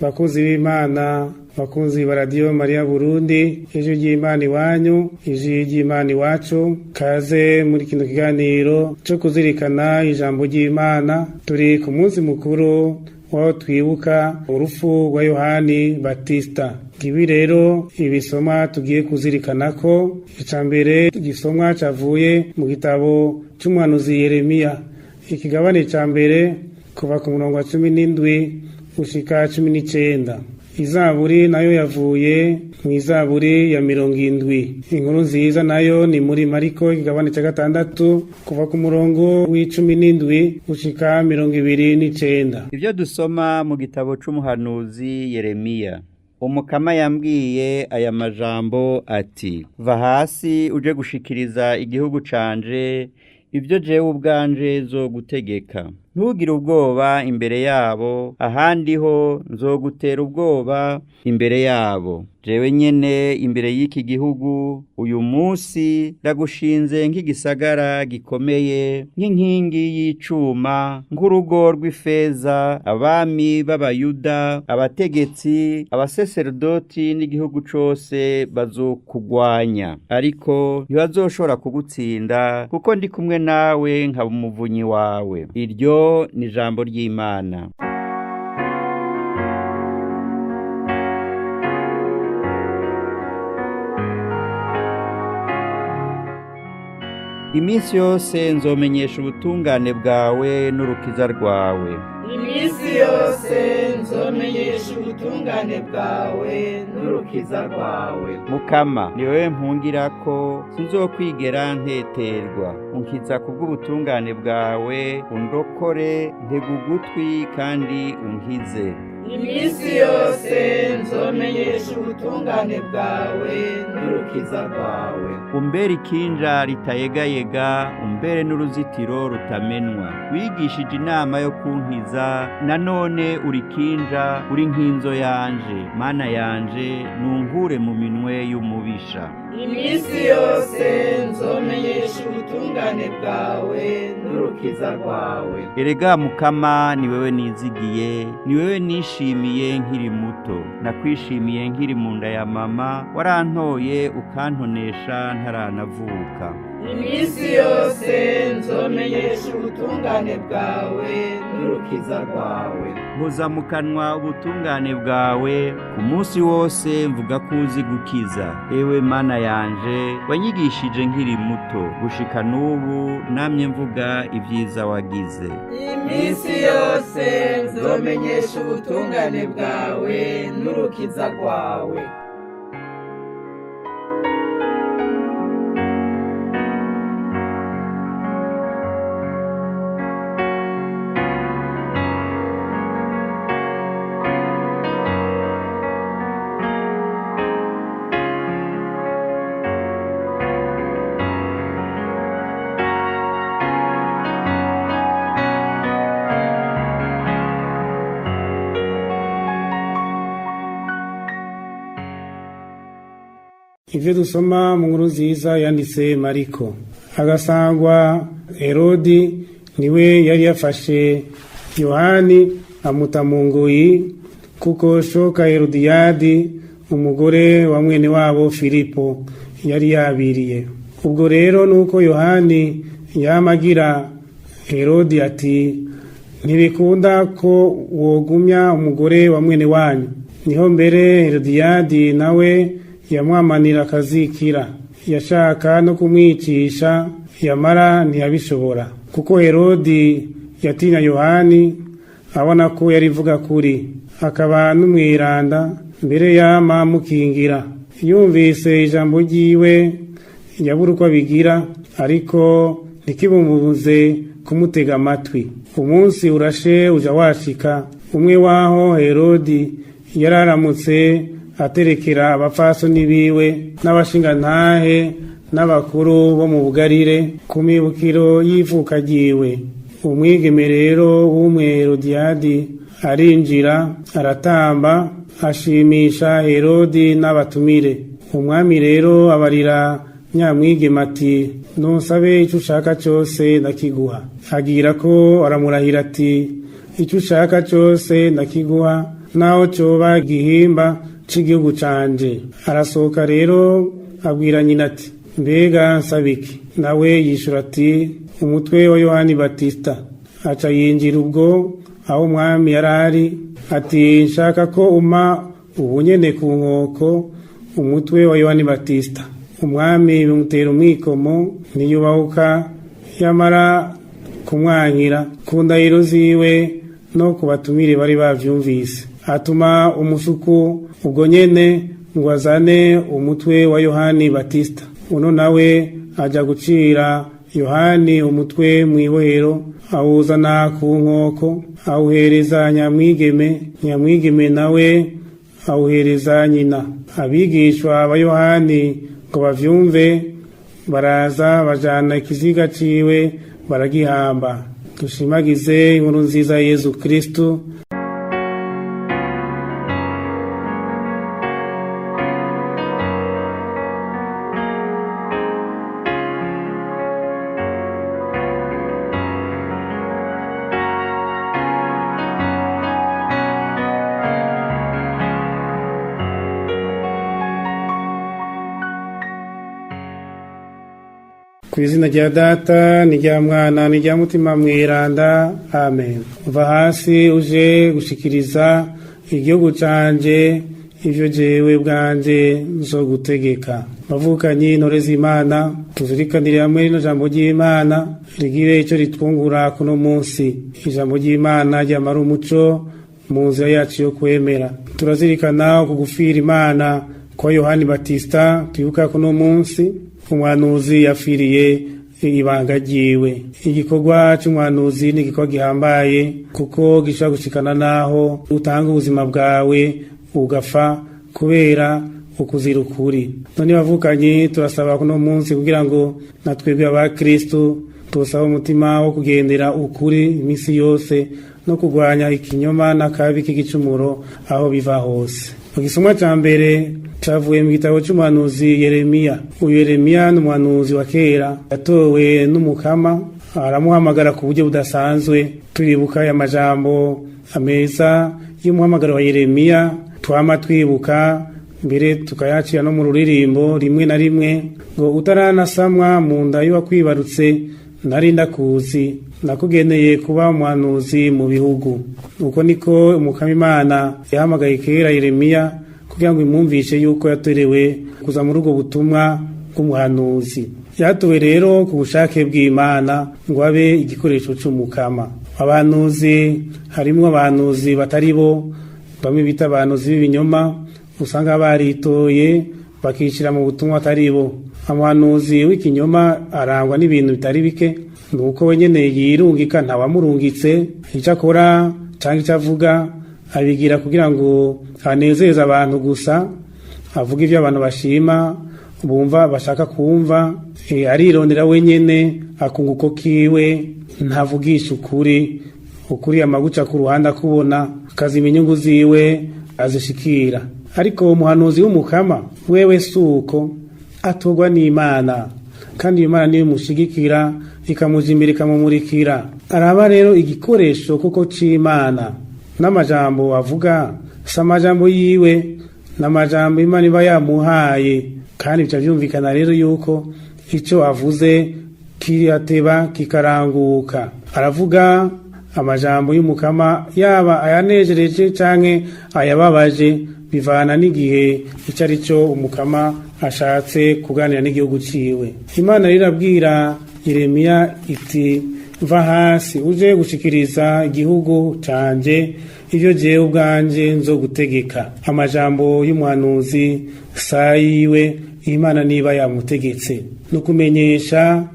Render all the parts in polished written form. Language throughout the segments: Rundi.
Bakunzi b'Imana, bakunzi ba Radiyo Mariya Burundi, ijwi ry'Imana iwanyu, ijwi ry'Imana iwacu, kaze muri kino kiganiro cyo kuzirikana ijambo ry'Imana. Turi ku munsi mukuru waho twibuka urupfu rwa Yohani Batista. Ibi rero ibisomwa tugiye kuzirikana ko ica mbere igisomwa cavuye mu gitabo c'umuhanuzi Yeremiya, ikigabane ca mbere kuva ku murongo wa 17 gushika 19. Izaburi nayo yavuye mu Izaburi ya 70. Inkuru nziza nayo ni muri Mariko ikigabane ca 6 kuva ku murongo w'17 gushika 29. Ibyo dusoma mu gitabo c'umuhanuzi Yeremiya. Umukama yambwiye aya majambo ati: Va hasi uje gushikiriza igihugu canje ibyo jewe ubwanje zogutegeka. Ntugire ubwoba imbere yabo, ahandi ho nzogutera ubwoba imbere yabo. Jewe nyene imbere y'iki gihugu uyu munsi ndagushinze nk'igisagara gikomeye, nk'inkingi y'icuma, nk'urugo rw'ifeza, abami b'Abayuda, abategetsi, abaseserdoti n'igihugu cose bazokugwanya, ariko ntibazoshobora kugutsinda, kuko ndi kumwe nawe nkaba umuvunyi wawe. Iryo ni ijambo ry'Imana. Iminsi yose nzomenyesha ubutungane bwawe n'urukiza rwawe. Iminsi yose nzomenyesha ubutungane bwawe n'urukiza rwawe. Mukama, ni wewe mpungirako, sinzokwigera nteterwa. Unkiza kubw'ubutungane bwawe, undokore, ntega ugutwi kandi unkize. Iminsi yose nzomenyesha ubutungane bwawe n'urukiza rwawe. Umbere ikinja ritayegayega, umbere n'uruzitiro rutamenwa. Wigishije inama yo kunkiza, nanone uri kinja, uri nkinzo yanje. Mana yanje, nunkure mu minwe y'umubisha. Iminsi yose nzomenyesha ubutungane bwawe n'urukiza rwawe. Erega Mukama, ni wewe nizigiye, ni wewe nishimiye nkiri muto. Nakwishimiye nkiri mu nda ya mama, warantoye ukantonesha ntaranavuka. Iminsi yose nzomenyesha ubutungane bwawe n'urukiza rwawe. Mpoza mu kanwa ubutungane bwawe, ku munsi wose mvuga ko uzi gukiza. Ewe Mana yanje, wanyigishije nkiri muto, gushika n'ubu namye mvuga ibyiza wagize. Iminsi yose nzomenyesha ubutungane bwawe n'urukiza rwawe. Ivyo dusoma mu nkuru nziza yanditse Mariko. Agasangwa Herodi niwe yari yafashe Yohani amuta mu ngoyi, kuko shoka Herodiyadi umugore wa mwene wabo Filipo yari yabiriye. Ubwo rero nuko Yohani yamagira Herodi ati: ntibikunda ko wogumya umugore wa mwene wanyu. Niho mbere Herodiyadi nawe yamwamanira akazikira, yashaka no kumwicisha, yamara ntiyabishobora, kuko Herodi yatinya Yohani, abona ko yarivuga kuri, akaba n'umwiranda, mbere yama mukingira. Yumvise ijambo ryiwe yabura uko abigira, ariko ntikibumubuze kumutega amatwi. Umunsi urashe uja washika, umwe waho Herodi yararamutse aterekera abapfasoni biwe n'abashingantahe n'abakuru bo mu Bugarire ku mibukiro y'ivuka ryiwe. Umwigeme rero w'Umwerodiyadi arinjira aratamba, ashimisha Herodi n'abatumire. Umwami rero abarira nyamwigeme ati: ntusabe icyo ushaka cyose ndakiguha. Agira ko aramurahira ati: icyo ushaka cyose ndakiguha, naho coba igihimba c'igihugu canje. Arasohoka rero abwira nyina ati: "Mbega nsaba iki?" Nawe yishura ati: "Umutwe wa Yohani Batista." Aca yinjira ubwo aho umwami yari ari, ati: "Nshaka ko umpa ubunyene ku nkoko umutwe wa Yohani Batista." Umwami bimutera umwikomo, ntiyubahuka yamara kumwankira ku ndahiro ziwe no ku batumire bari bavyumvise. Atuma umusuku ubwo nyene ngo azane umutwe wa Yohani Batista. Uno nawe aja gucira Yohani umutwe mw'ibohero, awuzana ku nkoko, awuhereza nyamwigeme. Nyamwigeme nawe awuhereza nyina. Abigishwa ba Yohani ngo bavyumve, baraza bajana ikiziga ciwe baragihamba. Dushimagize inkuru nziza ya Yezu Kristu. Ku izina rya Data n'irya Mwana n'irya Mutima Mweranda, amen. Uva hasi uje gushikiriza igihugu canje ivyo jewe bwanje nzogutegeka. Bavukanyi, ntore z'Imana, tuzirikanire hamwe rino jambo ry'Imana rigire ico ritwungura kuno munsi. Ijambo ry'Imana ryamara umuco mu nzira yacu yo kwemera. Turazirikana ku gufira Imana kwa Yohani Batista twibuka kuno munsi. Umuhanuzi yapfiriye ibanga ryiwe. Igikorwa c'umuhanuzi ni igikorwa gihambaye, kuko gishobora gushikana naho utanga ubuzima bwawe ugapfa kubera ukuzira ukuri. None bavukanye, turasaba kuno munsi kugira ngo natwebwe abakristu tusaba umutima wo kugendera ukuri iminsi yose no kurwanya ikinyoma n'akabi k'igicumuro aho biva hose. Mu gisomwa ca mbere cavuye mu gitabo c'umuhanuzi Yeremiya. Uyu Yeremiya ni umuhanuzi wa kera, yatowe n'Umukama aramuhamagara ku buryo budasanzwe. Turibuka aya majambo ameza y'umuhamagaro wa Yeremiya twama twibuka, mbere tukayacira no mu ruririmbo rimwe na rimwe, ngo: "Utaranasamwa mu nda y'uwakwibarutse nari ndakuzi, nakugeneye kuba umuhanuzi mu bihugu." Uko niko Umukama Imana yahamagaye kera Yeremiya kugira ngo imwumvishe yuko yatorewe kuza muri ubwo butumwa bw'umuhanuzi. Yatowe rero ku bushake bw'Imana ngo abe igikoresho c'Umukama. Abahanuzi, harimwo abahanuzi batari bo, bamwe bita abahanuzi b'ibinyoma, usanga baritoye bakishira mu butumwa atari bo. Umuhanuzi w'ikinyoma arangwa n'ibintu bitari bike. Nuko wenyene yirungika, ntawamurungitse. Icyo akora cyangwa icyo avuga abigira kugira ngo anezeze abantu gusa, avuga ibyo abantu bashima, bumva bashaka kumva. Arirondera wenyene akunguko kiwe, ntavugisha ukuri. Ukuri amaguca ku ruhande akubona, akazima inyungu ziwe azishikira. Ariko umuhanuzi w'Umukama wewe suko, atorwa n'Imana, kandi Imana niyo imushigikira, ikamuja imbere, ikamumurikira. Araba rero igikoresho koko c'Imana. N'amajambo avuga si amajambo yiwe, n'amajambo Imana iba yamuhaye, kandi bica vyumvikana rero yuko ico avuze kirateba kikaranguka. Aravuga amajambo y'Umukama, yaba ayanejereje canke ayababaje, bivana n'igihe ico ari cyo Umukama ashatse kuganira n'igihugu ciwe. Imana rero irabwira Yeremiya iti: "Va hasi uje gushikiriza igihugu canje ivyo jewe ubwanje nzogutegeka." Amajambo y'umuhanuzi sayiwe, Imana niba yamutegetse no kumenyesha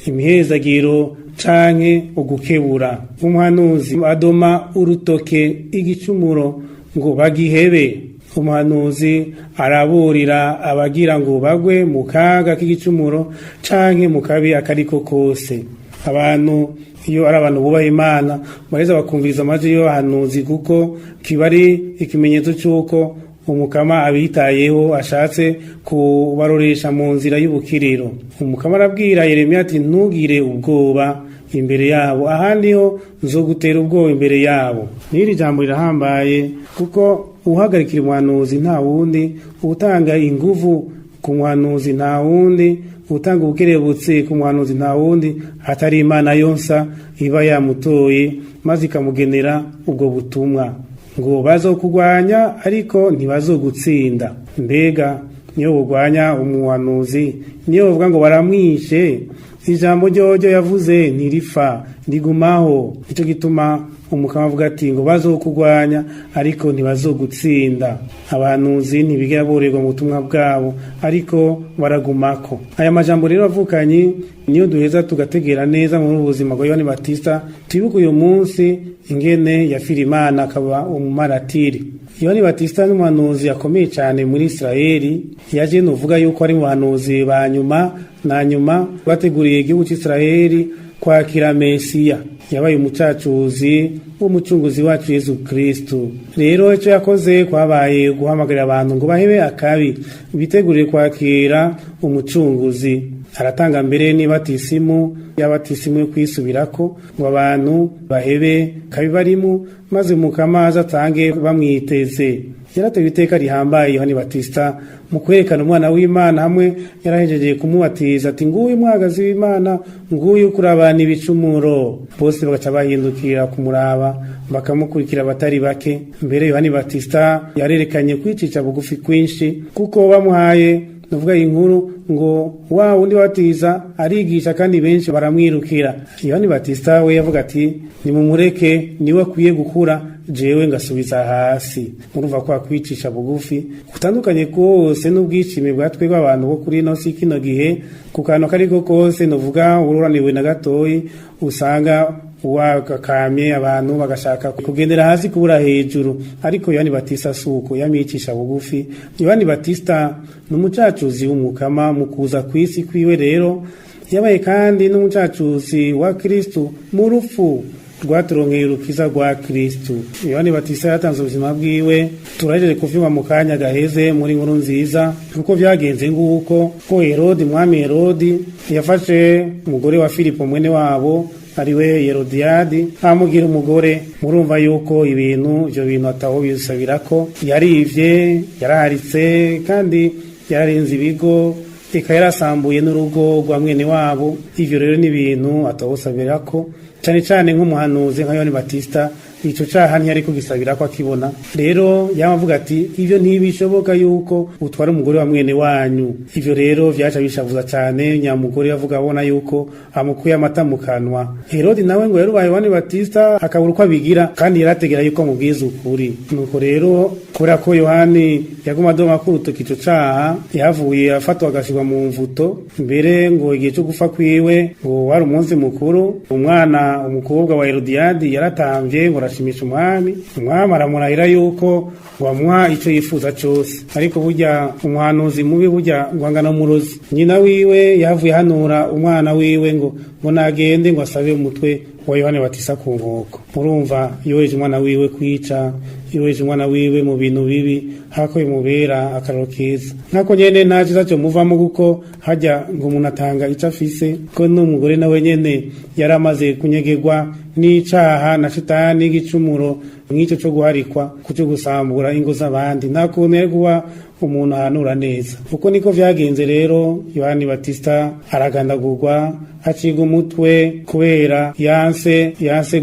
imihezagiro canke ugukebura. Umuhanuzi adoma urutoke igicumuro ngo bagihebe. Umuhanuzi araburira abagira ngo bagwe mu kaga k'igicumuro canke mu kabi akariko kose. Abantu iyo ari abantu bubaha Imana bareza bakumviriza amajwi y'abahanuzi, kuko kiba ari ikimenyetso c'uko Umukama abitayeho, ashatse kubaroresha mu nzira y'ubukiriro. Umukama arabwira Yeremiya ati: "Ntugire ubwoba." imbere yabo, ahandi ho nzogutera ubwoba imbere yabo. N'iri jambo rirahambaye kuko uhagarikira umuhanuzi nta wundi, utanga inguvu ku muhanuzi nta wundi, utanga ubukerebutsi ku muhanuzi nta wundi atari Imana yonsa iba yamutoye maze ikamugenera ubwo butumwa. Ngo bazokugwanya ariko ntibazogutsinda. Mbega niyo bugwanya umuhanuzi, niyo bavuga ngo baramwishe, ijambo ryoryo yavuze ntirifa, rigumaho. Nicyo gituma umukama avuga ati ngo bazokugwanya ariko ntibazogutsinda. Abahanuzi ntibigera borerwa mu butumwa bwabo ariko baragumako. Aya majambo rero avukanye niyo duheza tugategera neza muri ubu buzima bwa Yohani Batista. Twibuke uyu munsi ingene yafira Imana akaba umumaratiri. Yohani Batista ni umuhanuzi akomeye cyane muri Israeli, yaje nuvuga yuko ari mu bahanuzi ba nyuma na nyuma bateguriye igihugu cy'Israeli kwakira Mesiya. Yabaye umucacuzi w'umucunguzi wacu Yesu Kristo. Rero icyo yakoze kwabaye guhamagarira abantu ngo bahebe akabi, bitegurire kwakira umucunguzi. Aratanga mbere n'ibatisimu, y'abatisimu yo kwisubirako, ngo abantu bahebe kabi barimo, maze Mukama azatange bamwiteze. Yaratewe iteka rihambaye Yohani Batista mu kwerekana umwana w'Imana, hamwe yarahejeje kumubatiza ati nguyu mwagazi w'Imana, nguyu kurabana ibicumuro. Bose bagaca bahindukira kumuraba bakamukurikira batari bake. Mbere Yohani Batista yarerekanye kwicisha bugufi kwinshi, kuko bamuhaye nuvuga inkuru ngo wa wundi batiza arigisha kandi benshi baramwirukira. Yohani Batista we yavuga ati nimumureke, niwe akwiye gukura, jewe ngasubiza hasi. Murumva ko akwicisha bugufi kutandukanye kose n'ubwishime bwa twebwe abantu bo kuri ino si kino gihe. Ku kantu kariko kose nuvuga ururaniwe na gatoyi, usanga wakakamye abantu bagashaka kugendera hasi kubura hejuru. Ariko Yohani Batista suko yamicisha bugufi. Yohani Batista ni umucacuzi w'umukama mu kuza kw'isi kwiwe. Rero yabaye kandi n'umucacuzi wa Kristu mu rupfu rwaturonkeye urukiza rwa Kristu. Yohani Batista yatanze ubuzima bwiwe, turahejeje kuvyumva mu kanya gaheze muri nkuru nziza kuko vyagenze nguko ko Herodi, mwami Herodi, yafashe umugore wa Filipo mwene wabo ariwe Herodiyadi amugira umugore. Murumva yuko ibintu ivyo bintu ataho bisabirako, yarivye, yaraharitse kandi yararenze ibigo, eka yarasambuye n'urugo rwa mwene wabo. Ivyo rero ni ibintu atawusabirako, cane cane nk'umuhanuzi nka Yohani Batista. Ico caha ntiyari kugisabira ko akibona. Rero yama avuga ati ivyo ntibishoboka yuko utwara umugore wa mwene wanyu. Ivyo rero vyaca bishavuza cane nyamugore, yavuga abona yuko amukuye amata mu kanwa. Herodi nawe ngo yarubaye Yohani Batista akabura uko abigira, kandi yarategera yuko amubwiza ukuri. Nuko rero kubera ko Yohani yaguma adoma ko urutoki ico caha, yahavuye afatwa agashirwa mu mvuto. Mbere ngo igihe co gupfa kwiwe ngo wari umunsi mukuru, umwana umukobwa wa Herodiyadi yaratamvye ngo arashimisha umwami. Umwami aramurahira yuko ngo amuha ico yifuza cose, ariko burya umuhanuzi mubi burya ngo angana umurozi. Nyina wiwe yahavuye ahanura umwana wiwe ngo nagende ngo asabe umutwe wa Yohani Batista ku nkoko. Murumva yoheje umwana wiwe kwica, yoheje umwana wiwe mu bintu bibi, hako bimubera akararo keza. Nkako nyene nta ciza cyo muvamo, kuko hajya ngo umuntu atanga ico afise. Ko n'umugore nawe nyene yaramaze kunyegerwa n'icaha na shitani y'igicumuro nk'icyo co guharikwa kuco gusambura ingo z'abandi, nta kuntu yari kuba umuntu ahanura neza. Uko niko vyagenze rero, Yohani Batista aragandagurwa, acibwa umutwe kubera yanse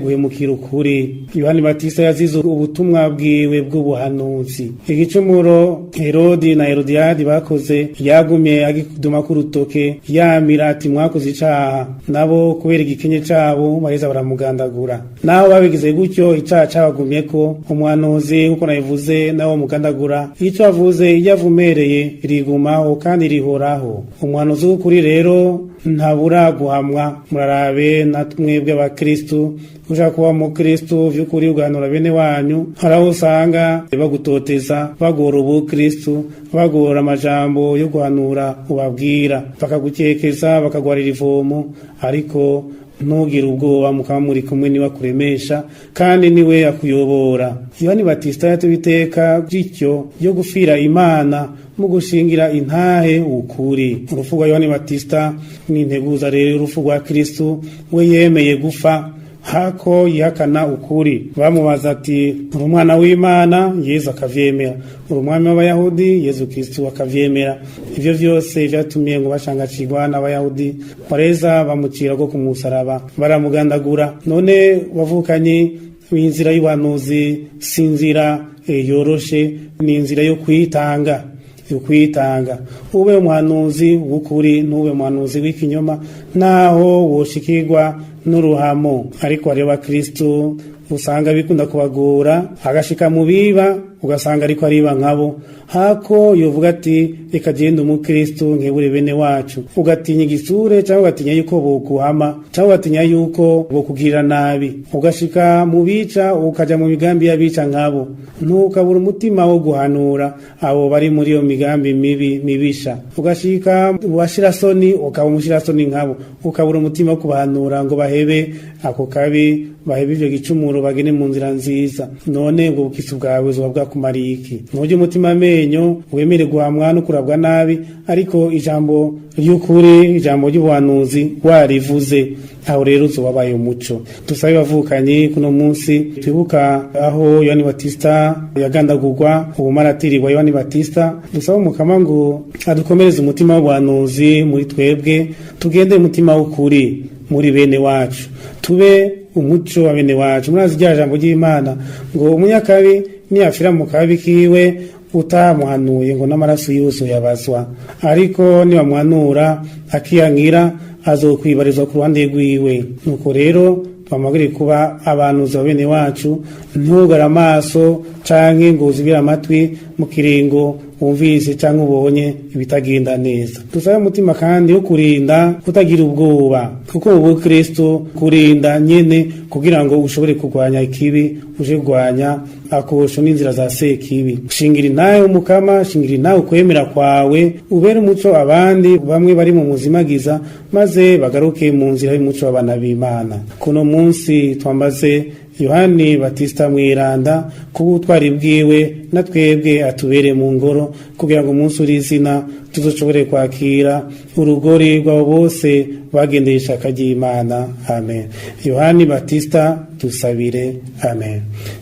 guhemukira ukuri. Yohani Batista yazize ubutumwa bwiwe bw'ubuhanuzi. Igicumuro Herodi na Herodiyadi bakoze yagumye agiduma ku rutoke, yamira ati mwakoze icaha. Nabo kubera igikenye cabo baheza baramugandagura. Naho babigize gutyo, icaha cabagumyeko. Umuhanuzi nkuko nabivuze nawe mugandagura, ico avuze iyo avumereye rigumaho kandi rihoraho. Umuhanuzi w'ukuri rero ntabura guhamwa. Murarabe na twebwe abakristu, ushaka kuba mukristu vy'ukuri ugahanura bene wanyu, hari aho usanga bagutoteza, bagora ubukristu, bagora amajambo yo guhanura ubabwira, bakagukekeza, bakagwarira ivomo, ariko Ntugire ubwoba, mukaba muri kumwe, niwe akuremesha kandi niwe akuyobora. Yohani Batista yatewe iteka ry'icyo ryo gufira Imana mu gushingira intahe ukuri. Urupfu rwa Yohani Batista ni integuza rero y'urupfu rwa Kristu, we yemeye gufa hako yihakana ukuri. Bamubaza ati: "Uri umwana w'Imana?" Yezu akavyemera. "Uri umwami w'Abayahudi?" Yezu Kristu akavyemera. Ivyo vyose vyatumye ngo bashangacirwa n'Abayahudi, bareza bamucira rwo ku musaraba, baramugandagura. None wavukanye, inzira y'ubuhanuzi si inzira yoroshe, ni inzira yo kwitanga, yo kwitanga. Ube umuhanuzi w'ukuri, ntube umuhanuzi w'ikinyoma, naho woshikirwa n'uruhamo. Ariko hariho abakristu usanga bikunda kubagora, agashika mu biba, ugasanga ariko ariba nkabo, hako yovuga ati: "Reka genda umukristu nkebure bene wacu." Ugatinya igisure, cyangwa ugatinya yuko bokuhama, cyangwa ugatinya yuko bokugirira nabi, ugashika mu bica, ukaja mu migambi y'abica nkabo. Ntukabura umutima wo guhanura abo bari muri iyo migambi mibi mibisha. Ugashika mu bashirasoni, ukaba umushirasoni nkabo, ukabura umutima wo kubahanura ngo bahebe ako kabi, bahebe ivyo gicumuro, bagene mu nzira nziza. None ubwo bukristu bwawe buzoba bwakumariye iki? Ntujye umutima amenyo, wemere guhamwa no kurabwa nabi, ariko ijambo ry'ukuri, ijambo ry'ubuhanuzi warivuze. Aho rero uzoba umuco. Dusabe bavukanye, kuno munsi twibuka aho Yohani Batista yagandagurwa, ubumaratiri bwa Yohani Batista, dusabe Umukama ngo adukomereze umutima w'ubuhanuzi muri twebwe, tugende umutima w'ukuri muri bene wacu, tube umuco wa bene wacu. Murazi rya jambo ry'Imana ngo umunyakabi niyafira mu kabi kiwe utamuhanuye, ngo n'amaraso yose yabazwa, ariko nibamuhanura akiyangira, azokwibarizwa ku ruhande rwiwe. Nuko rero twamagire kuba abanuzi ba bene wacu. Ntugare amaso canke ngo uzibire amatwi mu kiringo wumvise canke ubonye ibitagenda neza. Dusabe umutima kandi wo kurinda kutagira ubwoba, kuko ubu Kristo kurinda nyene kugira ngo ushobore kurwanya ikibi, uje kurwanya akosho n'inzira za sekibi. Shingira intahe Umukama, shingira intahe ukwemera kwawe, ubere umuco abandi bamwe bari mu muzimagiza, maze bagaruke mu nzira y'umuco w'abana b'Imana. Kuno munsi twambaze Yohani Batista Mweranda kubutwari bwiwe, na twebwe atubere mu ngoro, kugira ngo umunsi uri izina tuzoshobore kwakira urugori rwabo bose bagendeye ishaka ry'Imana. Amen. Yohani Batista, dusabire. Amen.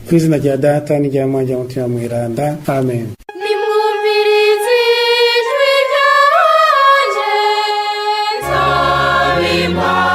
Ku izina rya Data n'irya Mwana n'irya Mutima Mweranda. Amen. Nimwumvirize ijwi ryanje, Nsaba.